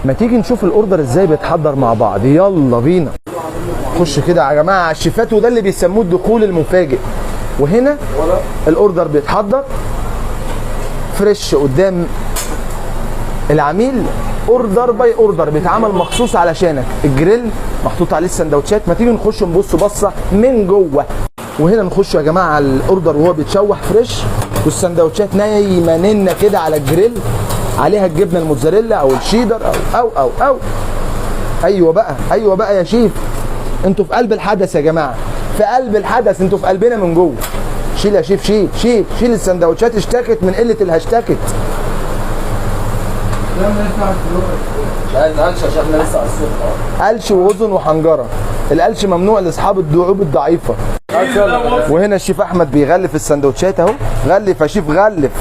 ما تيجي نشوف ال order ازاي بيتحضر مع بعض، يلا بينا. خش كده يا جماعة على الشيفات، وده اللي بيسموه الدخول المفاجئ. وهنا ال order بيتحضر fresh قدام العميل، order by order بيتعمل مخصوص علشانك. الجريل محطوط عليه السندوتشات. ما تيجي نخش نبص بصة من جوه. وهنا نخش يا جماعة على ال order وهو بيتشوح fresh، والسندوتشات نايمة ننه كده على الجريل، عليها الجبنة الموتزاريلا او الشيدر او او او او. ايوه بقى، ايوه بقى يا شيف، انتوا في قلب الحدث يا جماعة، في قلب الحدث، انتوا في قلبنا من جوه. شيل يا شيف، شيل شيل شيل. السندوتشات اشتكت من قلة الهاشتاكت. مش عايز قلش عشان احنا لسه على الصبح. قلش واذن وحنجره. القلش ممنوع لاصحاب الدعوب الضعيفة. وهنا الشيف احمد بيغلف السندوتشات اهو. غلف يا شيف غلف.